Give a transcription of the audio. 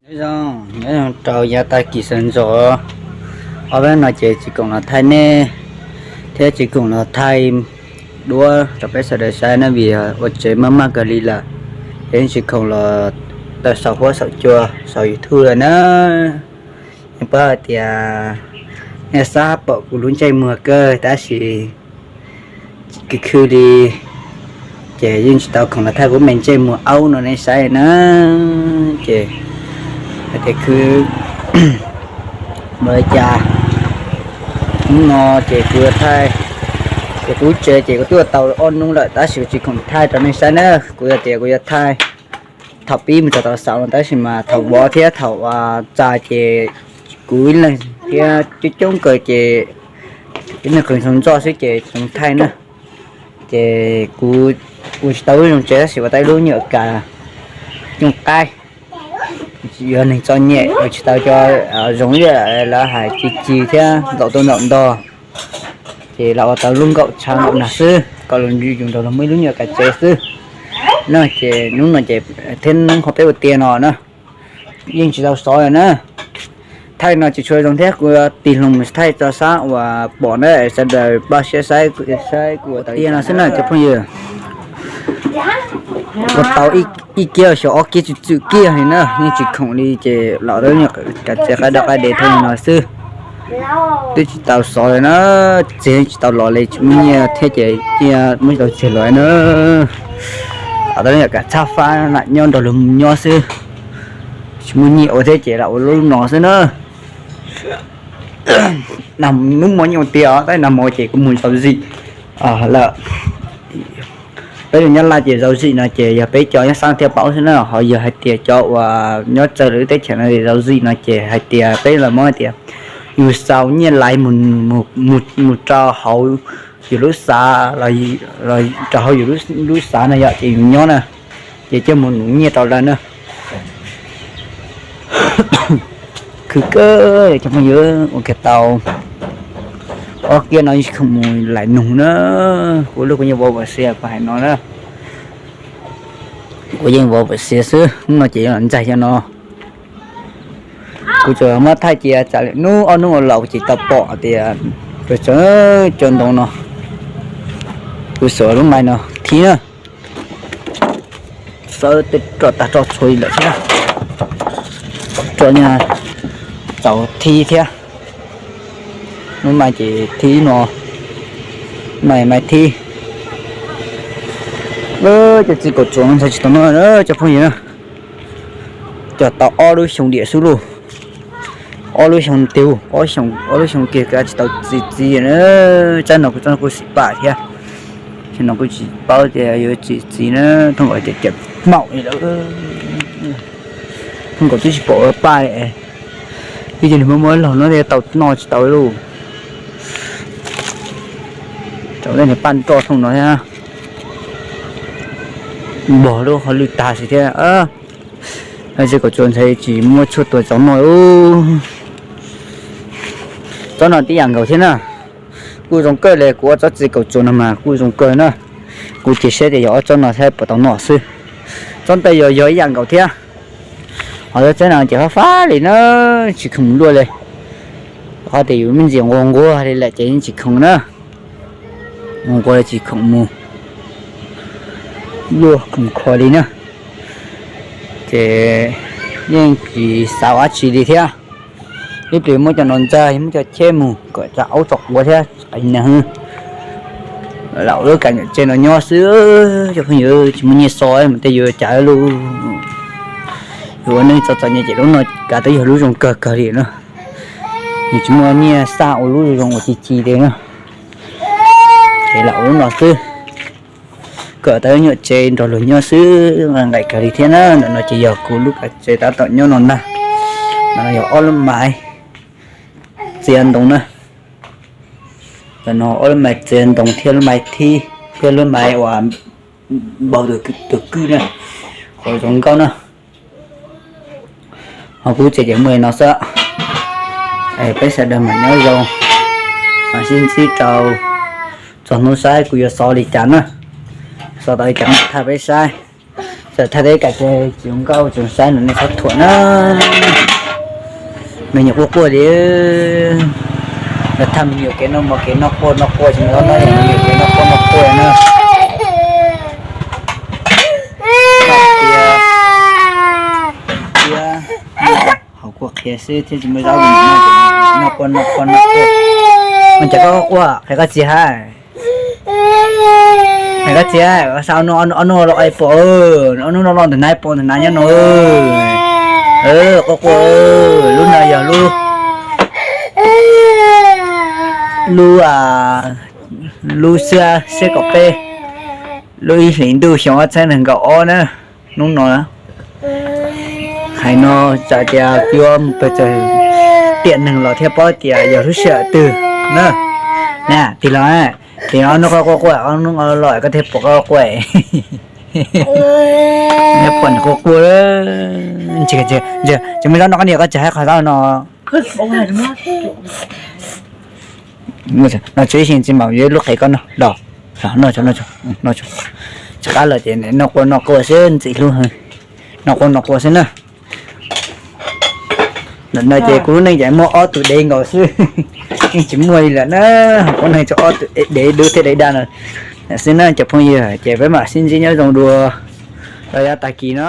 Nyob zoo, nyob zoo rau yav tag kis sawv ntxov, ob peb no ces tsis khoom los thaij nej thiab tsis khoom los thaij duab rau peb sawv daws saib na, vim ua tsev maj maj kawg li lawm, ces yeej tsis khoom los tawm saum huab saum cua saum YouTube lawm na. Yeej paub hais tias nej xav pom kuv lub ntsej muag kawg tab sis khwv khwv li, ces yeej tsis tau khoom los thaij kuv me ntsej muag aub no nej saib na. Ces hais tias khwv ua li cas, hnub no ces kuv yuav thaij, ces kuv tsev ces kuv twb ua tau ob hnub lawm tab sis kuv tsis khoom thaij rau nej saib na. Kuv yog tias kuv yuav thaij thaum pib mus txog thaum xaus no tab sis mas thaum vov thiab thaum txais ces kuv ib leeg thiab coob coob kawg ces ib leeg qhwv xeev ntxoj xwb ces tsis zoo thaij na. Ces kuv ua tsis tau lub zoo tsev tab sis ua tau ib lub nyuam kas cooj qaib, yuav neeg txom nyem ua tsis tau cov zoo li lawv hais ci ci thiab ntaum tuaj ntaum ntog, ces los ua tau lub nkaum tshav nkaum nag xwb kom los yus nrog luag muaj ib lub nyuam kas tsev xwb na. Ces hnub no ces thiab hnub qhov peb ua tiav no na, yeej tsis tau xov lawm na. Thaij no tsis tshua zoo thiab kuv tig hlo mus thaij rau sab uas pom na, sawv daws npaj siab saib, saib kuv ua tiav no xwb na cov phooj ywg. Ua tau ib kiag xyov ob kiag txwm txwm kiag li na, yeej tsis khoom li ces los rau nyuam kas tsev qaib dab qaib dev thiab no xwb. Twb tsis tau xov li na, txiag tsis tau los li tsis muaj nyiaj thiab ces cia muab tau txiag los na. Los rau nyuam kas txhab fab lam nyob nrog luag nyob xwb, tsis muaj nyiaj ua thiab ces lam ua lub no xwb na. Hnub hmo nyob ua tiav os, tab sis nag hmo ces kuv mus zau zim lawm. Peb lus Nyab Laj ces zau zim no ces yog peb cov nyob sab thiaj paub xwb na, ho yog hais tias cov uas nyob txawv lwm lub teb chaws no zau zim no ces hais tias peb los muab hais tias yus xaus nyiaj lais mus rau hauv yus lub xav, rau hauv yus lub xav no yom, ces yus nyob na, ces coj mus nuv nyiaj rau lawv na. Khwv kawg cov phooj ywg, ua kiag tau ob kiab no yeej tsis khoom mus lais nug na. Kuv lub kuv yeej vov vam xiav kuv hais no na, kuv yeej vov vam xiav xwb, hnub no ces yeej los ntxaig cov no. Kuv tsuas muab thaij cia tsam hnub ob hnub ua laus ces tau pom tias cov ntoo no, kuv xuas lub mais no thib na, xawb tej roj tag roj txhua li lawm thiab, roj nyaj txaus thib thiab. Lub mais ces thib no, mais mais thib. Cov txiv kaum tsuas no ntxhais tsis tau noj cov phooj ywg na. Cog tau ob lub xyoo diam xwb lauj. Ob lub xyoo tiag, ob lub xyoo kiag tsis tau txi txiv na. Tsab no kuv tsob kuj xim pam thiab, tsab no kuj tsis paub tias yuav txi txiv na. Thooj nkaus tias cawm maum li lawm, thooj nkaus twb tsis pom ua paj li. Twb yog nws muaj muaj laug no thiaj tau noj tsis tau lauj. Rau tej niag paj nroj thooj no thiab, npog lub hauj lwm tag xwb thiab. Txiv kaum tsuas ntxhais tsis muaj tshuaj tua tsaub noj. Tsob no tib yam nkaus thiab na. Kuj zoo kawg li, kuv ob tsob txiv kaum tsuas no mas kuj zoo kawg na. Kuv cia siab tias yog ob tsob no thiab puas tau noj xwb. Tsob ntawd yog yog ib yam nkaus thiab. Ho tsob no ces fab fab li na, tsis khoom luaj li. Qhov tias yus me ntsis nquag nquag li lawm ces yeej tsis khoom na. Nquag nquag li tsis khoom mus luaj khoom kho li na. Ces yeej tsis xav ua dab tsi li thiab. Ib pliag muab cov no ntxag, muab cov cheb mus kom tso aub tso quav thiab qis neeg. Lam ua lub kas nyuam tsev no nyob xwb, cov phooj ywg, tsis muaj nyiaj xo mas tej yuav cas lauj. Yus ua neej txom txom nyem ces lub no kav twb yog lub zoo kawg kawg li na. Yus tsis muaj nyiaj xaj ua lub zoo ua ci ci li na. Ces lam ua lub no xwb, kom tau nyuam tsev nrog luag nyob xwb, nqaim kawg li thiab na. Ntawm no ces yog kuv lub kas tsev tab tom nyob no ntag. Ntawm no yog ob lub mais txiav ntoo na. Ntawm no ob lub mais txiav ntoo thiab lub mais thib thiab lub mais uas npau tus kwj na, qhov zoo nkauj na. Ho kuv tsev ces muaj li no xwb. Peb sawv daws mas nyob zoo, mas sib ntsib rau txog hnub saib kuv yuav xov li cas na. Xov tau li cas mam thaij peb saib. Txawm thaj teb kas ces tsis zoo nkauj tsis zoo saib no nej txhob thuam na. Me nyuam quaj quaj li, los thaj me nyuam kev noj mov kev noj quaj noj quaj tsis zoo nkauj no, me nyuam kev noj quaj noj quaj na. Tias, tias, hauv kuaj qhia xwb thiab tsis muaj zaub li no, noj quaj noj quaj noj quaj. Ua cas koj quaj, qhia koj txiv hais. Qhia koj txiv hais, xa ob nub los ua pom, ob nub no los ntawm na pom ntawm na nyob no. Quaj quaj, lub no yog lub, lub, lub xiab xiab kaum peb, lub ib hlis ntuj xyoo ob txhiab nees nkaum ob na. Hnub no hais no tsam tias yuav mus pawg txawg tiam neeg los thiaj paub tias yog lub sij hawm twg na. Na, tig los, tig los nub koj quaj quaj, nub los koj thiaj pom koj quaj. Neb pom nws quaj quaj, tsis muaj zaub no koj niam koj tsis hais qhov zaub no. No tsis ib xyoo tsis mam yuav lub qe koj no los, los no, tsis qab los ces noj quaj noj quaj xwb ntxim hlub, noj quaj noj quaj xwb na. Ntawm no ces kuv lub neej ces muaj ob tug dev nkaus xwb, yeej tsis muaj li lawm na. Kuv neej tsuas ob tug dev dub thiab dev daj no xwb na cov phooj ywg, ces peb mam sib ntsib nyob zoo dua rau yav tag kis no.